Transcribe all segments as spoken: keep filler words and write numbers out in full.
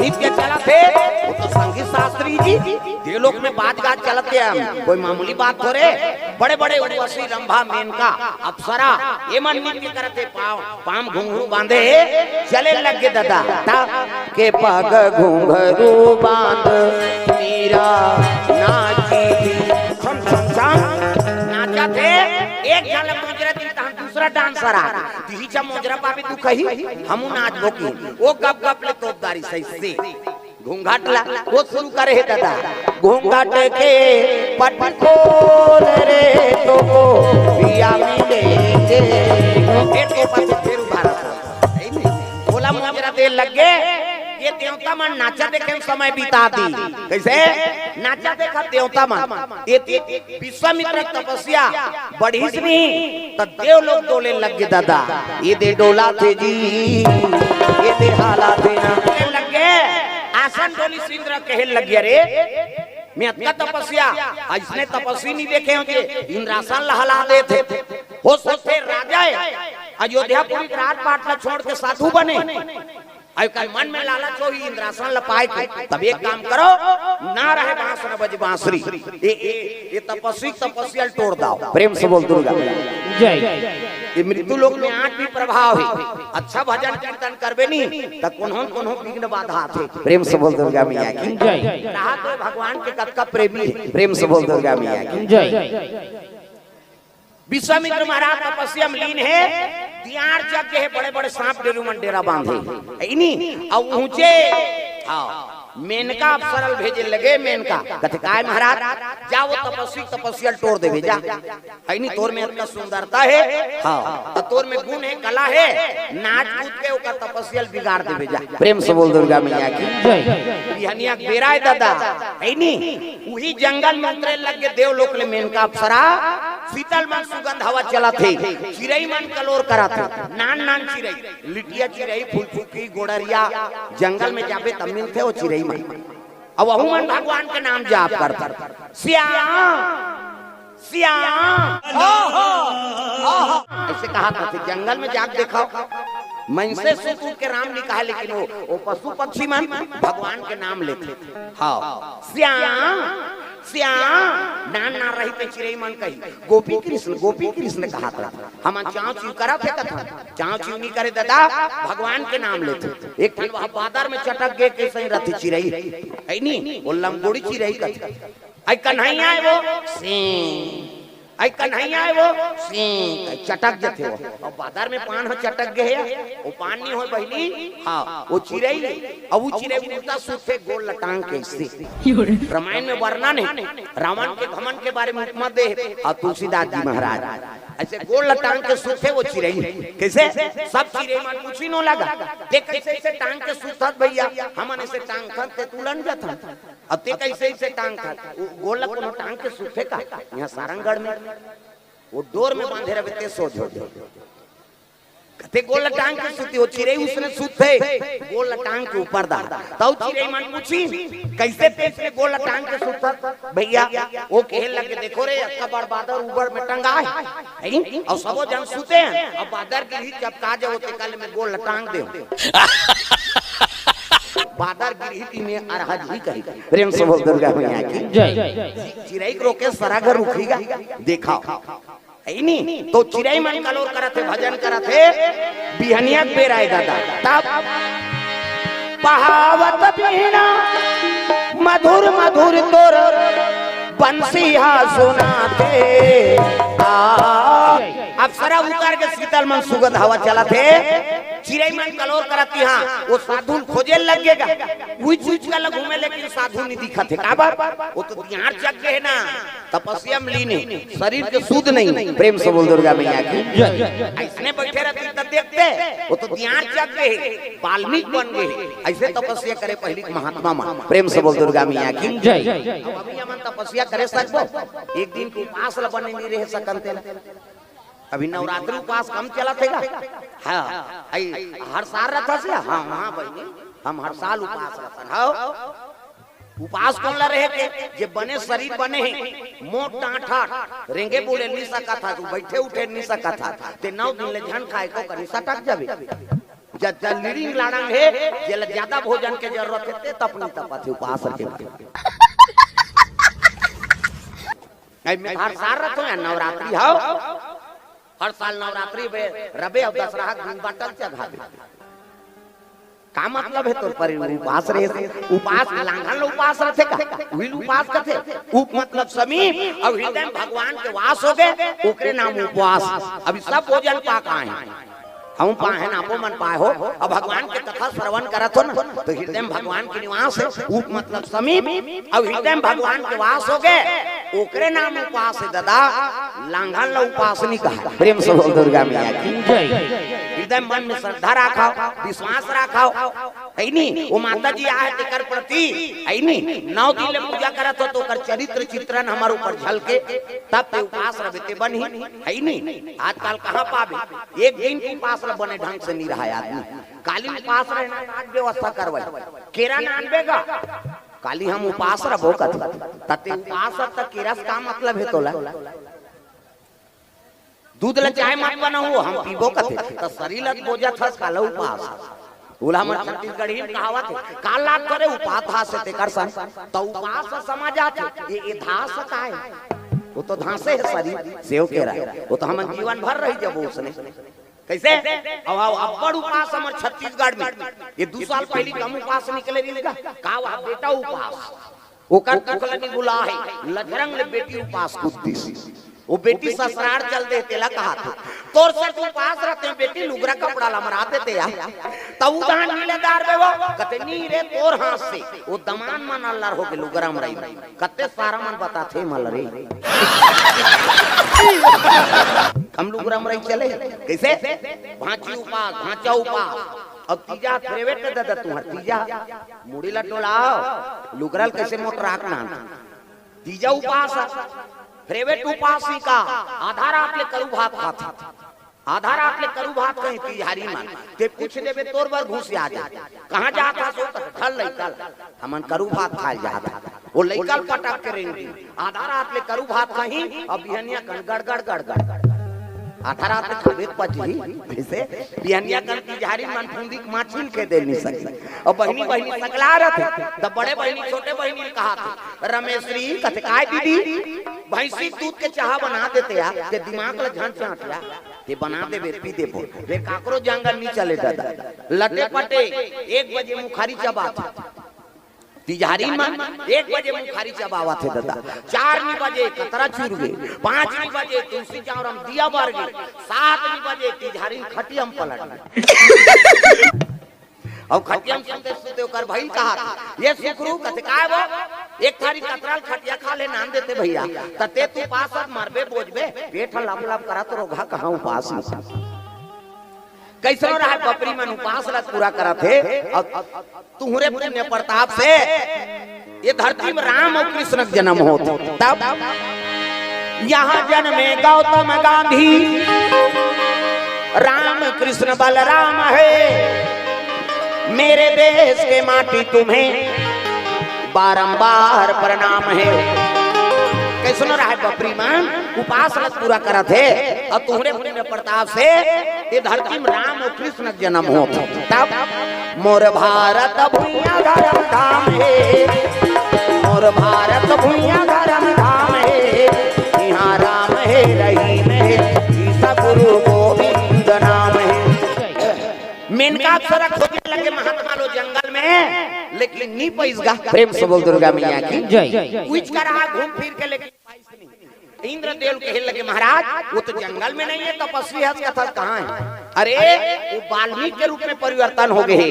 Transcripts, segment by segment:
नृत्य चलत हे, वो तो संगीत शास्त्री जी, देवलोक में बाज गाज चलत हे, हम कोई मामूली बात थोरे। बड़े बड़े उर्वशी, रंभा, मेनका, अप्सरा, ये मन नृत्य करत हे, पाँव पाम घुंघरू बांधे हे, चले लगे ददा। ता के पग घुंघरू बांध मीरा नाची थी। छम छम छम नाचत हे। एक झलक मोजरा दी तहन दूसरा डांसर आ। तिही चा मोजरा पाबे तू कही, हमू नाचबो की। वो गप गप ले तोपदारी सही से घूंघट ला, वो शुरू करे हे ददा। घूंघट के पट खोल रे, तो पिया मिलेंगे। ए तो पति फेर उभारा था। सही में। बोला मोजरा दे लग गे, ये देवता मन नाचा देखे में समय बिता दी। कैसे? नाचा देखा देवता मन। ये ती-, विश्वामित्र तपस्या बढ़िस नहीं, त देव लोग डोले लग गे ददा। ये दे डोला थे जी, ये दे हाला थे ना। डोले लग गे, आसन डोलिस इंद्र कहे लग गे, "अरे, मैं अतका तपस्या, अइसने तपस्वी नहीं देखे हों जे इंद्रासन लहला देथे।" हो सकथे राजा हे, अयोध्यापुरी के राजपाट ला छोड़ के साधु बने। अउ एकर मन में लालच होही इंद्रासन ल पाए के, तब एक काम करो, ना रहे बांस न बजे बांसुरी। ए, ए, ए तपस्वी तपस्या ल टोर दाव। प्रेम से बोल दुर्गा। जय। ये मृत्यु लोक में आज भी प्रभाव हे। अच्छा भजन कीर्तन करबे नी, त कोनो न कोनो विघ्न बाधा आथे। प्रेम से बोल दुर्गा मैया की। जय। रहा तो भगवान के कतका प्रेमी हे। प्रेम से बोल दुर्गा मैया की। जय। विश्वामित्र महाराज तपस्या में लीन हे, तियार जग हे, बड़े-बड़े सांप डेरू मन डेरा बांधे। है नी? अउ ऊंचे, हाँ, मेनका अप्सरा ल भेजे लगे, मेनका। कथे, "काय महाराज, जा वो तपस्वी तपस्या ल टोर देबे, जा।" है नी? "तोर में अतका सुंदरता हे, हाँ, त तोर में गुण हे, कला हे, नाच कूद के ओकर तपस्या ल बिगाड़ देबे, जा।" प्रेम से बोल दुर्गा मैया की। जय। बिहनिया के बेरा हे ददा, है नी? उही जंगल में उतरे लग गे देवलोक ले मेनका अप्सरा, शीतल मन सुगंध हवा चलत हे, चिरई मन कलोर करत हे, नान नान चिरई, लिटिया चिरई, फुलफुकी, गोड़रिया, जंगल में जाबे तब मिलथे वो चिरई मन। अब वहू मन भगवान के नाम जाप करत हे, "श्याम, श्याम।" ऐसे कहा था, जंगल में जाके देखो, मनसे सुत उठ के राम नहीं कहा, लेकिन वो, वो पशु पक्षी मन भगवान के नाम लेथे। हाँ, श्याम, श्याम, नान नान रहिथे चिरई मन कही, "गोपी कृष्ण, गोपी कृष्ण" कहा था। हमन चाव चिव करत हे कथा, चाव चिव नहीं करे ददा, भगवान के नाम लेथे। एक ठन वह बादर में चटक गे, कइसे रथे चिरई, है नी? वो लंगोड़ी चिरई कथे, "अई कन्हैया हे वो, सी, अई कन्हैया हे वो, सी", कहि चटक जथे वो। अब बादर में पान ह चटक गे हे, वो पान नहीं होय बहिनी, हाँ, वो चिरई, अब वो चिरई उड़ता सुते गोड़ ल टांग के अइसे। रामायण में वर्णन हे, रावण के घमंड के बारे में उपमा दे हे, अउ तुलसीदास जी महाराज अइसे गोड़ ल टांग के सुते वो चिरई। कइसे? सब चिरई मन पूछी नो लगा, "ते कइसे अइसे टांग के सुतत भैया? हमन अइसे टांगथन ते तुलन जथन, अउ ते कइसे अइसे टांगथन?" वो गोड़ ल कोनो टांग के सुते का? यहाँ सारंगढ़ में वो डोर में बांधे रहे ते सो जो। कथे गोड़ ल टांग के सुती हो, चिरई उसने सुते, गोड़ ल टांग के ऊपर दा। तब चिरई मन पूछी, "कइसे ते इसने गोड़ ल टांग के सुतत भैया?" वो कहे लगे, "देखो रे, अतका बड़ बादर ऊपर में टंगा हे, है नी? अउ सबो जन सुते हे, अब बादर गिरही जब का जाओ ते काले में गोड़ ल टांग दे।" बादर गिरही ती में अरहज ही कही। प्रेम से बोल दुर्गा मैया की। जय। चिरई के रोके सरा घर रुखी गा। देखा, है नी? तो चिरई मन कलोर करत हे, भजन करत हे, बिहनिया के बेरा हे ददा। तब पहावत बीना मधुर मधुर तोर बंसी हा सुनाथे। आ, अप्सरा उतर के शीतल मन सुगंध हवा चलत हे, चिरई मन कलोर करत हे, हाँ, वो साधु ल खोजे लग गे गा। उही चूच का लग घूमे, लेकिन साधु नहीं दिखत हे। काबर? वो तो दियार जग गे हे ना। तपस्या में लीन हे, शरीर के सुध नहीं। प्रेम से बोल दुर्गा मैया की। जय। अइसने बइठे रहती त देखते, वो तो दियार जग गे हे, वाल्मीकि बन गे हे। अइसे तपस्या करे पहिली के महात्मा मन। प्रेम से बोल दुर्गा मैया की। जय। अब अभी हमन तपस्या करे सकबो? एक दिन के उपास ल बने नहीं रह सकन ते। अभी नवरात्रि उपास कम चलत हे गा? हाँ, अई हर साल रहत हे? हाँ, हाँ बहिनी, हम हर साल उपास रहथन। हाँ, उपास कोन ला रहे के? जे बने शरीर बने हे, मोट डांठा, रेंगे बोले नहीं सकत हा, तू बइठे उठे नहीं सकत हा, ते नौ दिन ले झन खाए को करी सटक जाबे। जब जब लिड़िंग लाड़ंग हे, जेला ज्यादा भोजन के जरूरत हे, ते तपनी तपत हे, उपास रखे बर। नहीं, मैं हर साल रखो यार, नवरात्रि हो, हर साल नवरात्रि में रबे अउ दसरहा के दिन बाटल चघाबे। का मतलब हे तोर परी उपास रहे से? उपास लांघन ल उपास रथे का? उही ल उपास कथे। उप मतलब समीप, अउ हृदय में भगवान के वास हो गए, ओकरे नाम उपवास। अभी सब भोजन पा का हे, हम पाए हन, आपो मन पाए हो, अउ भगवान के कथा श्रवण करत हो ना, तो हृदय में भगवान के निवास हे। उप मतलब समीप, अउ हृदय में भगवान के वास हो गए, ओकरे नाम उपास हे दादा। लांघन ल उपास नहीं कहा। प्रेम से बोल दुर्गा मैया की। जय। हृदय मन में श्रद्धा राखव, विश्वास राखव, हे नी? वो माता जी आहे तेकर प्रति, हे नी? नौ दिन ले पूजा करत हो तो ओकर चरित्र चित्रण हमर ऊपर झलके, तब ते उपास रबे ते बनही, हे नी? आजकल कहाँ पाबे? एक दिन के उपास ल बने ढंग से नहीं रहा आदमी। काली उपास रहना, आज व्यवस्था करवाई। केरा नानबे गा, काली हम उपास रबो कथे। तते उपास त केरा से का मतलब हे तोला? दूध ल चाय मत बनाओ, हम पीबो कथे। त शरीर ल बोजत हस काला उपास। ओला हमर छत्तीसगढ़ी में कहावत हे, "काल लाग करे उपास धास हे तेकर सन।" त उपास समझ आथे, ये, ये धास का हे? वो तो धासे हे शरीर, सेव केरा। वो तो हमन जीवन भर रही जब उसने। कैसे? अब, अब अब्बड़ उपास हमर छत्तीसगढ़ में। ये दू साल पहली कम उपास निकले रही का? का वह बेटा उपास? ओकर दुख ल नहीं भुला हे, लजरंग ले बेटी उपास कूद दिस। वो बेटी ससुरार चल दे, तेला कहा थे, "तोर से तो उपास रहते हो बेटी, लुगरा कपड़ा ल मरा देते यार।" तब उदाहरण मिले दार बे वो, कहते, "नहीं रे, तोर हाथ से।" वो दमान मन अल्लर हो के लुगरा मराई। कते सारा मन बताथे मल रे। हम लुगरा मराई चले। कैसे? भांची उपास, भांचा उपास। अब तीजा फेवरेट के दादा तुम्हार तीजा। मुड़ी ल डोलाव, लुगरा ल कैसे मोटराक नान। तीजा उपास, फेवरेट उपास ही का। आधा रात ले करू भात खाथे। आधा रात ले करू भात कहीं तिजहारी मन। ते पूछ देबे तोर बर घुस आ जाए। कहाँ जात हस? ढल लइका ल। हमन करू भात खाए जात हन। वो लइका ल पटक के रेंग दी। आधा रात ले करू भात कहीं, अब बिहनिया कन गड़ गड़ गड़ गड़। आधा रात ले खाबे त पचही। जैसे बिहनिया कन तिजहारी मन फुंदी के माछी ल के दे नहीं सके। अब बहिनी बहिनी सकला रथे, तब बड़े बहिनी छोटे बहिनी ल कहा थे, "रमेश्वरी," कथे, "काय दीदी?" "भैंसी दूध के चाहा बना देते यार, ते दिमाग ल झन चाट यार।" ते बना देबे, पी देबो। फेर काकरो जंगल नहीं चले दादा। लटे पटे एक बजे मुखारी चबाथे। तिजहारी मन एक बजे मुखारी चबावथे दादा। चार नी बजे कतरा चुर गे, पाँच नी बजे तुलसी चौरा म दिया बर गे, सात नी बजे तिजहारी खटिया म पलट गे। अउ खटिया म सुते सुते ओकर भई ल कहा, "ये सुकरू," कथे, "काय वो?" "एक थारी कतरा ल खटिया खा ले नान देते भैया।" "त ते तू पासत मरबे बोजबे, पेट ह लप लप करत रोगहा कहाँ उपास में।" कैसनो रहय बपरी मन उपास ल पूरा करत हे। अउ तुहरे पुण्य प्रताप से ये धरती में राम अउ कृष्ण के जन्म होत हे। तब यहाँ जन्मे गौतम गांधी, राम कृष्ण बलराम हे। मेरे देश के माटी तुम्हें बारंबार प्रणाम हे। कैसनो रहय बपरी मन उपास ल पूरा करत हे, अउ तुहरे पुण्य प्रताप से ये धरती में राम अउ कृष्ण के जन्म होत हे। तब मोर भारत भुइयां धर्म धाम हे, मोर भारत भुइयां धर्म धाम हे, इहाँ राम हे रहीम हे, ईसा गुरु गोविंद नाम हे। मेनका अप्सरा खोजे लगे महात्मा लो जंगल में, लेकिन नी पइस गा। प्रेम से बोल दुर्गा मैया की। जय। उइच करा घूम फिर के लेकिन पाइस नहीं। इंद्रदेव कहे लगे, "महाराज, वो तो जंगल में नहीं है, तपस्वी हस कथस कहाँ है?" अरे, वो वाल्मीकि के रूप में परिवर्तन हो गए हे।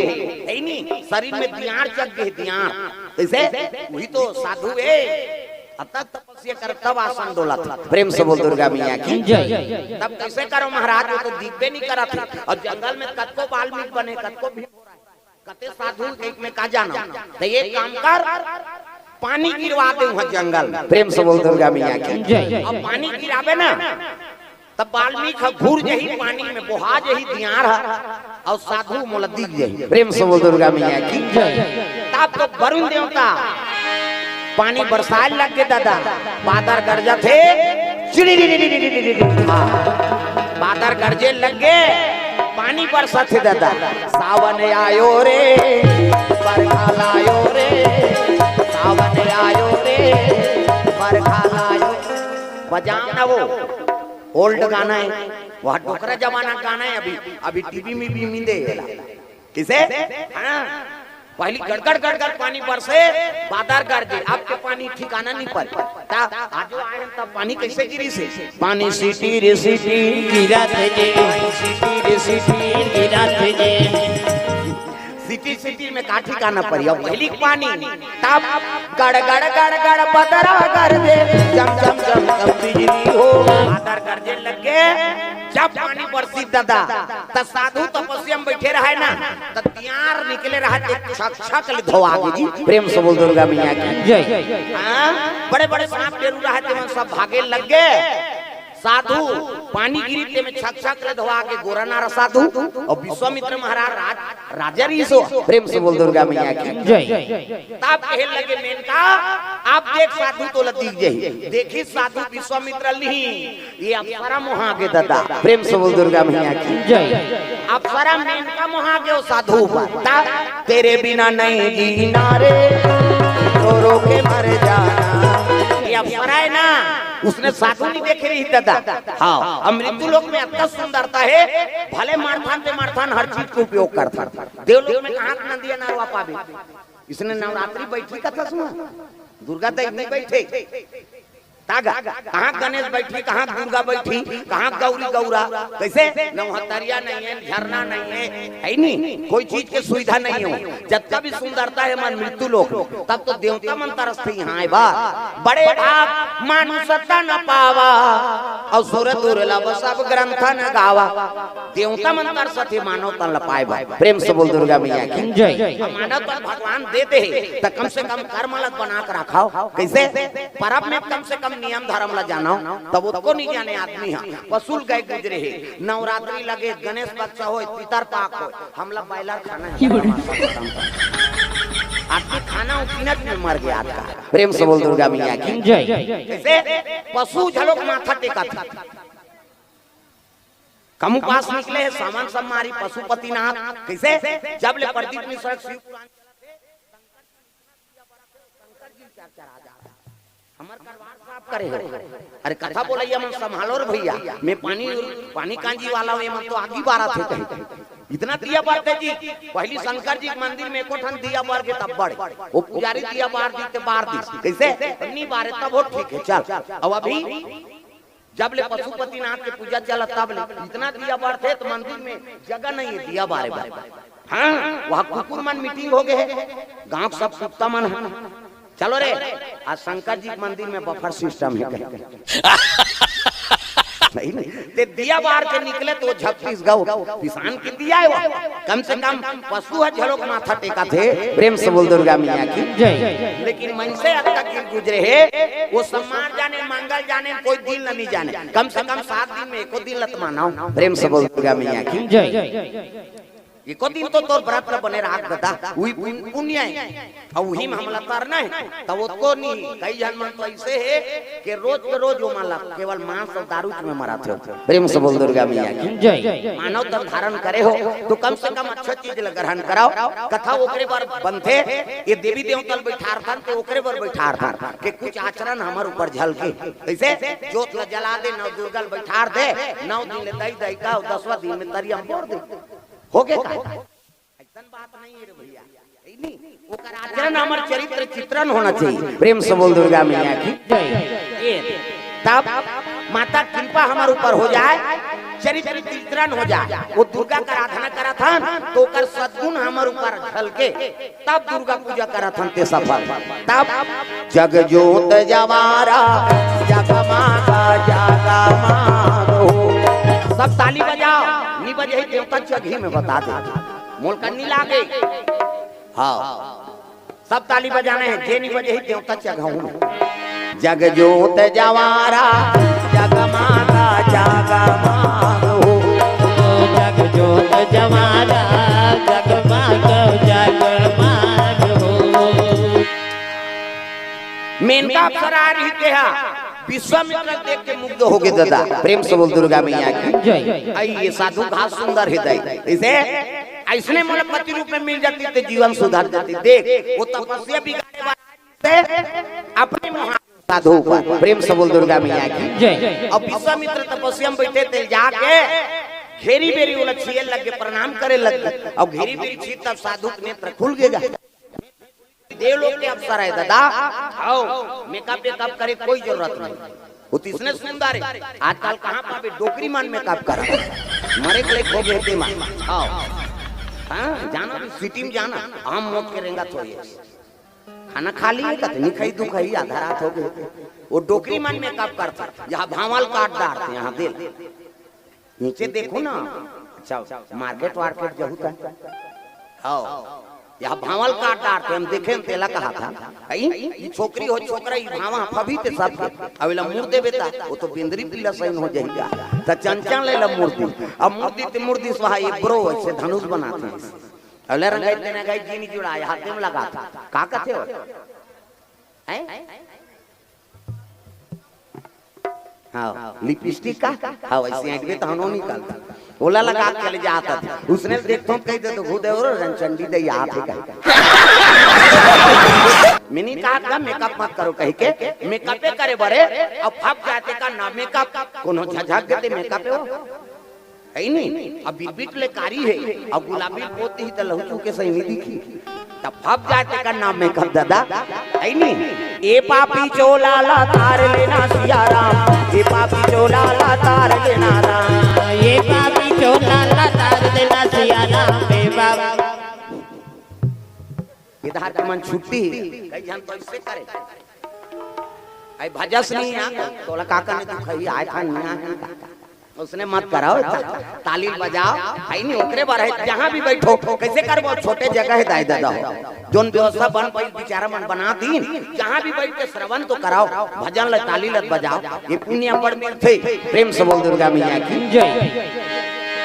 हे नी, शरीर में दियार चघ गए, दियार। कैसे? वही तो साधु हे। अतक तपस्या कर तब आसन डोलत। प्रेम से बोल दुर्गा मैया की। जय। तब कैसे करो महाराज, वो तो दिखबे नहीं करत हे। अउ जंगल में कतको वाल्मीकि बने, कतको भीम हो रहा है। कते साधु एक में का जानो। त एक काम कर, पानी गिरवा दे उहाँ जंगल में। प्रेम से बोल दुर्गा मैया की। जय। अब पानी गिराबे ना, तब वाल्मीकि ह घुर जही पानी में, बोहा जही दियार ह, अउ साधु मोला दिख जही। प्रेम से बोल दुर्गा मैया की। जय। तब तो वरुण देवता पानी बरसाए लग गे दादा, बादर गरजत हे, चिड़ी, हाँ, बादर गरजे लग गे। पानी बरसत हे दादा। सावन आयो रे, बरखा लायो रे, सावन आयो रे, बरखा लायो। बजाओ ना वो, ओल्ड गाना है, वह डोकरा जमाना गाना है। अभी, अभी टीवी में भी मिले। किसे? हाँ। पहली गड़गड़ गड़गड़ पानी बरसे, बादर गरजे, अब के पानी ठिकाना नहीं पर। ता आजो आए हैं तब पानी कैसे गिरी से? पानी सिटी रे सिटी गिरत हे जे, पानी सिटी रे सिटी गिरत हे जे। सिटी सिटी में का ठिकाना पर, अब पहली पानी, तब गड़ गड़ गड़ गड़ बदरा गरजे, जम जम जम जम बिजली हो। बादर गरजे लगे, जब पानी बरसी दादा, त साधु तपस्या में बैठे रहे ना, त तियार निकले रहे, ते छक छक ले धोआ गे जी। प्रेम से बोल दुर्गा मैया की। जय। हाँ, बड़े बड़े सांप टेरू रहे, ते मन सब भागे लग गए। साधु पानी गिरी ते में छक छक ले धोआ गे, गोरा नारा साधु। और विश्वामित्र महाराज राज, राजा रहिस हो। प्रेम से बोल दुर्गा मैया की। जय। तब कहे लगे मेनका, आप देख साधु तो लदीक जही। देखी साधु विश्वामित्र नहीं, ये अप्सरा मोहा गे दादा। प्रेम से बोल दुर्गा मैया की। जय। अप्सरा मेनका मोहा गे वो साधु ऊपर। ता तेरे बिना नहीं जीना रे, रो रो के मर जाना। ये अप्सरा है ना, उसने साधु नहीं देखे रही दादा। हाँ, अब मृत्यु लोक में अतना सुंदरता है, भले मारथान ते मारथान हर चीज के उपयोग करथान। देवलोक में कहाँ नंदिया नरवा पाबे? इसने नवरात्रि बैठी कथा सुना, दुर्गा दई नहीं बैठे। तागा, कहाँ गणेश बैठी, कहाँ दुर्गा बैठी, कहाँ गौरी गौरा, कैसे? नवहतरिया नहीं है, झरना नहीं है, है नहीं, कोई चीज के सुविधा नहीं हो। जतका भी सुंदरता है मन मृत्यु लोक, तब तो देवता मन तरसथे यहाँ आए बा। बड़े भाग मानुष तन पावा, और सुर दुर्लभ सब ग्रंथन गावा। देवता मन तरसथे मानव तन ल पाए बर। प्रेम से बोल दुर्गा मैया की। जय। अब मानव तन भगवान दे दे हे, त कम से कम कर्म ल बना के रखाओ। कैसे? परब में कम से कम नियम धर्म ल जानो, तब ओतको नहीं जाने आदमी ह। पशु ल गए गुजरे हे, नवरात्रि लगे, गणेश बच्चा होय, पितर पाक होय, हमला बॉयलर खाना है। आदमी खाना हो पीना में मर गया आज का। प्रेम से बोल दुर्गा मैया की। जय। कैसे? पशु झलोक माथा टेका था। कम उपास निकले हे, सावन सब मारी पशुपतिनाथ। कैसे? जब ले प्रदीप मिश्रा के शिव पुराण चलत हे, शंकर जी चरचरा जात हे। हमर करवार साफ करे हो। अरे कथा बोलैया मन संभालो रे भैया, मैं पानी, पानी कांजी वाला हूँ, ये मन तो आगी बारत हे कहीं। इतना दिया बरथे जी, पहली शंकर जी के मंदिर में एको ठन दिया बर के तब बड़े। वो पुजारी दिया बार दी ते बार दी। कैसे? नहीं बारे तब हो ठीक है, चल। अब अभी जब ले पशुपतिनाथ के पूजा चलत तब ले इतना दिया बरथे त मंदिर में जगह नहीं है दिया बारे बर। हाँ, वहाँ कुकुर मन मीटिंग हो गए है, गांव के सब कुत्ता मन है। चलो रे, आज शंकर जी के मंदिर में बफर सिस्टम है कहीं। नहीं, नहीं, ते दिया बार के निकले तो झपकिस गौ, किसान के दिया है वो। कम से कम पशु ह झलोक माथा टेकाथे। प्रेम से बोल दुर्गा मैया की। जय। लेकिन मनसे अतका गिर गुजरे हे, वो सम्मान जाने, मंगल जाने, कोई दिन ल नहीं जाने। कम से कम सात दिन में एको दिन ल त मानव। प्रेम से बोल दुर्गा मैया की। जय। एको दिन तो तोर व्रत ल बने राख दादा, उही पुन-, पुण्य हे। अउ उही म हमला तरना हे, त ओतको नहीं। कई झन मन तो ऐसे हे के रोज के रोज ओमन ला केवल मांस अउ दारू में मराथे। प्रेम से बोल दुर्गा मैया की। जय। मानव तन धारण करे हो, तो कम से कम अच्छा चीज ला ग्रहण कराओ। कथा ओकरे बर बनथे, ये देवी देवता ल बैठारथन, तो ओकरे बर बैठारथन, के कुछ आचरण हमर ऊपर झलके। कैसे? जोत ला जला दे, नव दुर्गा ल बैठार दे, नौ दिन ले दई दई का, दसवां दिन में तरिया म बोर दे। हो गए का? ऐसन बात नहीं है रे भैया, है नहीं? ओकर आचरण हमर चरित्र चित्रण होना चाहिए। प्रेम से बोल दुर्गा मैया की। जय। ये तब माता कृपा हमर ऊपर हो जाए, चरित्र चित्रण हो जाए, वो दुर्गा का आराधना करत हन तो ओकर सद्गुण हमर ऊपर झलके, तब दुर्गा पूजा करत हन ते सफल। तब जग जोत जवारा जगमागा जगमाग हो। सब ताली बजाओ, नी बजे देवता चघी में बता दे। मोल करनी लागे। हाँ, सब ताली बजाने हैं, जे नहीं बजे ही देवता चघाऊ में। जग जोत जवारा जगमागा जगमाग हो। जग जोत जवारा जगमाग जगमाग हो। मेनका अप्सरा रही के हा। विश्वामित्र देख के मुग्ध हो गए दादा। प्रेम से बोल दुर्गा मैया की। जय। आई ये साधु घास सुंदर हृदय, इसे ऐसने मोला पति रूप में मिल जाती तो जीवन सुधार जाती। देख, वो तपस्या बिगाड़े वाला से अपने मुहा साधु ऊपर। प्रेम से बोल दुर्गा मैया की। जय। अब विश्वामित्र तपस्या में बैठे थे, जाके घेरी बेरी ओला छिए लग गए, प्रणाम करे लग गए। अब घेरी बेरी छीत तब साधु के नेत्र खुल गएगा। देवलोक के अवसर है दादा। आओ, मेकअप वेकअप करे कोई जरूरत नहीं। वो तो इसने सुंदर है। आजकल कहाँ पाबे डोकरी मन मेकअप करा, मरे के लिए खो गए ते मन। आओ, हाँ, जाना भी सिटी में जाना, हम मौत के रेंगा थोड़ी। खाना खा लिए कतनी खाई तू खाई, आधा रात हो गए। वो डोकरी मन मेकअप करता, यहाँ भावल काट डारते, यहाँ दिल नीचे देखो ना। अच्छा, मार्केट वार्केट जहू था। हाँ, यहाँ भावल काट डारते, हम देखे न तेला कहा था। आई, ई छोकरी हो छोकरा, ई भावा फभी ते सब के। अब एला मुर्दे बेटा, वो तो बेंदरी पीला सही हो जाएगा। तो चंचन ले ला मुर्दी। अब मुर्दी ते मुर्दी स्वाहा, ये ब्रो ऐसे धनुष बनाते हैं। अबले रंगाई तेना गाई जी नहीं जुड़ा, हाथ में लगा था। का कहते हो? हैं? हाँ, लिपस्टिक का? हाँ, वैसे ऐंठबे तो हनो निकाल। ओला लगा के ले जाता था। उसने देख तो कह दे तो खुद है और रणचंडी दे याद है कहीं। मैंने कहा था मेकअप मत करो कहीं के, मेकअपे करे बरे, अब फप जाते का ना मेकअप, कोनो झझक देते मेकअप हो। है नहीं, अब बिरबिट ले कारी है, अब गुलाबी पोत ही त लहू चूके सही नहीं दिखी। तब फप जाए तेकर नाम मेकअप दादा, है नहीं। ए पापी चोला ला तार लेना सिया राम, ए पापी चोला ला तार लेना राम। ये पापी चोला ला तार देना सिया राम, ए बाबा। इधर के मन छुट्टी, कई जन तो इससे करे। आई भजस नहीं आ, तोला काका ने तू खई आए था नहीं आ। उसने मत कराओ, ताली बजाओ, है नहीं ओकरे बार है, जहाँ भी बैठो, कैसे करबो, छोटे जगह है दाई दादा हो, जोन व्यवस्था बन पाई बेचारा मन बना दीन, जहाँ भी बैठ के श्रवण तो कराओ, भजन ल ताली लत बजाओ, ये पुण्य बड़ मिलथे। प्रेम से बोल दुर्गा मैया की। जय।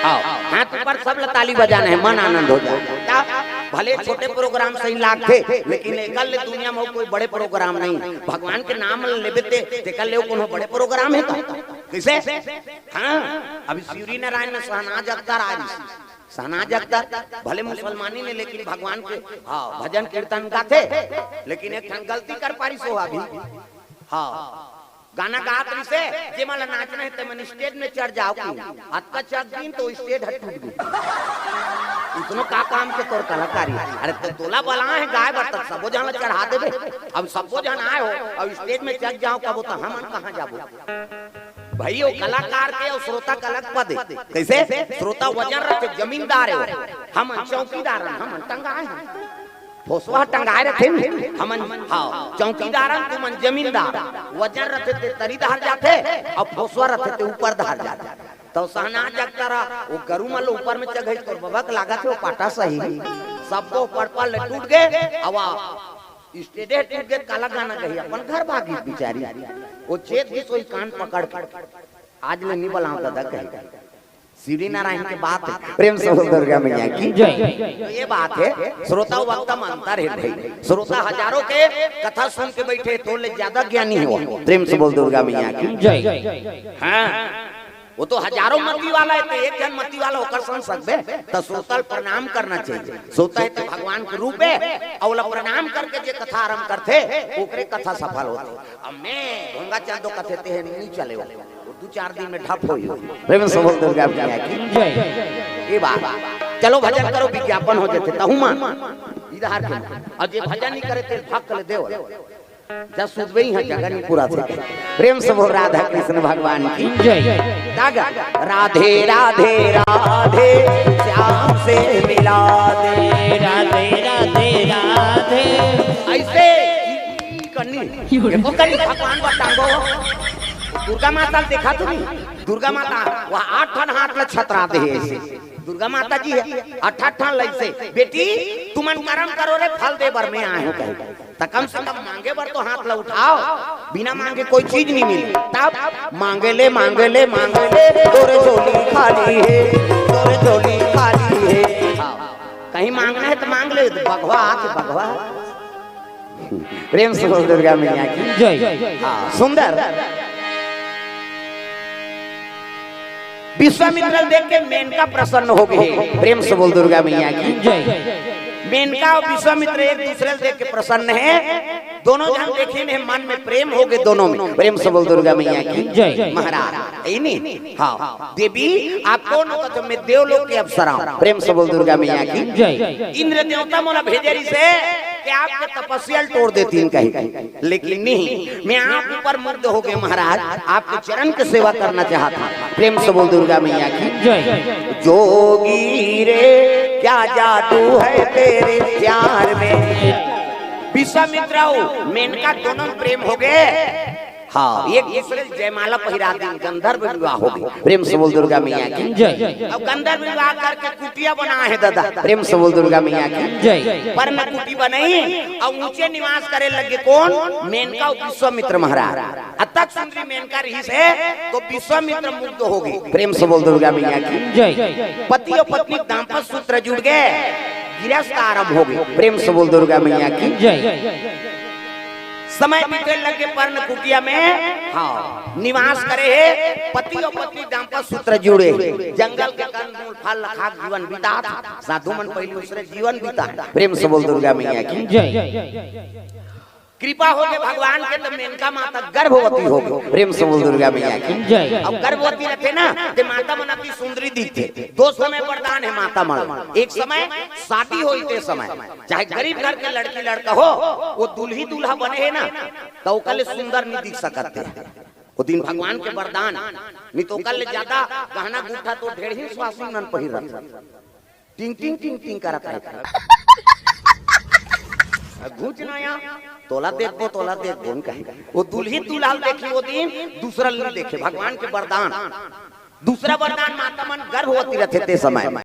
आओ, हाथ ऊपर सब ल ताली बजाना है, मन आनंद हो जाए। तब भले छोटे प्रोग्राम सही लागथे, लेकिन एकल ले दुनिया में कोई बड़े प्रोग्राम नहीं, भगवान के नाम लेबे ते, तेकर ले कोनो बड़े प्रोग्राम है का? कैसे? हाँ, अभी शिवरी नारायण में शहनाज अख्तर आ रही। शहनाज अख्तर भले मुसलमानी ने, लेकिन भगवान के, हाँ, भजन कीर्तन गाथे, लेकिन एक ठन गलती कर पारी सो अभी। हाँ, गाना गात रही से, जे मन ला नाचना है, ते मन स्टेज में चढ़ जाओ कि अतका चढ़ दिन तो स्टेज हट टूट गई। इसनो का काम के तोर कलाकारी? अरे तो तोला बला है गाय बर तक सबो जन ला चढ़ा देबे। अब सबो जन आए हो, अब स्टेज में चढ़ जाओ, कबो तो हमन कहाँ जाबो? भाई, वो कलाकार के और श्रोता का अलग पद है। कैसे? श्रोता वजन रखे, जमींदार है वो। हम चौकीदार हैं, हम टंगाए हैं। फोसवा टंगाए रखे न, हमन, हाँ, चौकीदार हैं, तुमन जमींदार। वजन रखे ते तरी धार जाते, और फोसवा रखे ते ऊपर धार जाते। तो शहनाज अख्तर, वो गरु मन ऊपर में चघई, तोर बबा के लागत है, वो पाटा सही। सबको पड़पड़ ले टूट गए, अब स्टेज टूट गए, काला गाना गई, अपन घर भागी बेचारी। वो चेत गई सोई कान पकड़ के। आज ले नहीं बलाओ दादा कहीं। शिवरी नारायण के बात है। प्रेम से बोल दुर्गा मैया की। जय। तो ये बात है, श्रोता वक्ता में अंतर है भाई। श्रोता हजारों के कथा सुन के बैठे, तो ले ज्यादा ज्ञानी हो। प्रेम से बोल दुर्गा मैया की। जय। हाँ, वो तो हजारों मती वाला है, तो एक जन मती वाला होकर सुन सकबे, तो श्रोता ल प्रणाम करना चाहिए। श्रोता है तो भगवान के रूप है, और ओला प्रणाम करके जे कथा आरंभ करथे, ओकरे कथा सफल होथे। अब मैं ढोंगा चल दो कथे ते नहीं चले हो, वो दो चार दिन में ढप होई हो। प्रेम से बोल दुर्गा मैया की। जय। ये बात, चलो भजन करो, विज्ञापन हो जाते तहु मान। इधर के मान। और जे भजन नहीं करे ते भक्त ले देव। जस सुधवे ही है जगह नहीं पूरा थे। प्रेम से बोल राधा कृष्ण भगवान की। जय। दागा। राधे राधे राधे, श्याम से मिला दे। राधे राधे राधे। ऐसे करनी। ये वो करनी भगवान बतांगो। दुर्गा माता देखा तुमने? दुर्गा माता वह आठ ठन हाथ ला छतरा दे ऐसे। दुर्गा माता जी है, आठ आठ ठन लैसे। बेटी, तुमन करम करो रे, फल दे बर मैं आए हूँ कहे। त कम से कम मांगे बर तो हाथ ला उठाओ। बिना मांगे कोई चीज नहीं मिले। तब मांगे ले, मांगे ले, मांगे ले, तोर झोली खाली है, तोर झोली खाली है। हाँ। कहीं मांगना है तो मांग ले, बघवा आके बघवा। प्रेम से बोल दुर्गा मैया की। जय। हाँ, सुंदर। विश्वामित्र देख के मेनका प्रसन्न हो गए। प्रेम से बोल दुर्गा मैया की। जय। मेनका और विश्वामित्र एक दूसरे देख के प्रसन्न है। दोनों जन देखे ने मन में प्रेम हो गए दोनों में। प्रेम से बोल दुर्गा मैया की। जय। महाराज, यही नहीं? हाँ। देवी, आप कौन हो? तो मैं देवलोक के अप्सरा हूँ। प्रेम से बोल दुर्गा मैया की। जय। इंद्र देवता मोला भेजे रिहिसे कि आपके तपस्या ल तोड़ देती कही। लेकिन नहीं, मैं आप ऊपर मुग्ध हो गए महाराज, आपके चरण की सेवा करना चाहता हूँ। प्रेम से बोल दुर्गा मैया की। जय। जोगी रे, क्या जादू है तेरे प्यार में। विश्वामित्र और मेनका दोनों में प्रेम हो गए। हाँ, एक दूसरे से जयमाला पहिरा दी, गंधर्व विवाह हो गए। प्रेम से बोल दुर्गा मैया की। जय। अब गंधर्व विवाह करके कुटिया बनाए हैं दादा। प्रेम से बोल दुर्गा मैया की। जय। पर्ण कुटी बनाई और ऊंचे निवास करे लगे कौन? मेनका और विश्वामित्र महाराज। अतक सुंदरी मेनका रिहिसे तो विश्वामित्र मुग्ध हो गए। प्रेम से बोल दुर्गा मैया की। जय। पति और पत्नी दाम्पत्य सूत्र जुड़ गए, गृहस्थ आरंभ हो गए। प्रेम से बोल दुर्गा मैया की। जय। समय बीते लगे पर्ण कुटिया में, हाँ, निवास करे है। पति और पत्नी दाम्पत्य सूत्र जुड़े, जंगल के कंदमूल फल खा जीवन बिता। साधु मन पहले दूसरे जीवन बिता। प्रेम से बोल दुर्गा मैया की। जय। कृपा हो गए भगवान के, तो मेनका माता गर्भवती हो गई। प्रेम से बोल दुर्गा मैया की। जय। अब गर्भवती रहते ना, तो माता मन अति सुंदरी दिखते। दो समय वरदान है माता मन। एक समय शादी होई ते समय, चाहे गरीब घर के लड़की लड़का हो, वो दुल्ही दूल्हा बने है ना, तो ओकर ले सुंदर नहीं दिख सकते। वो दिन भगवान के वरदान, नहीं तो ओकर ले ज्यादा गहना गुट्ठा तो ढेर ही स्वासी मन पहिर रहते। टिंग टिंग टिंग टिंग करत है। घुच ना या, तोला देखबो, तोला देखबो, न कहे। वो दुल्ही दुल्हा देखी वो दिन, दूसरा नहीं देखे। भगवान के वरदान। दूसरा वरदान, माता मन गर्भवती रहते ते समय।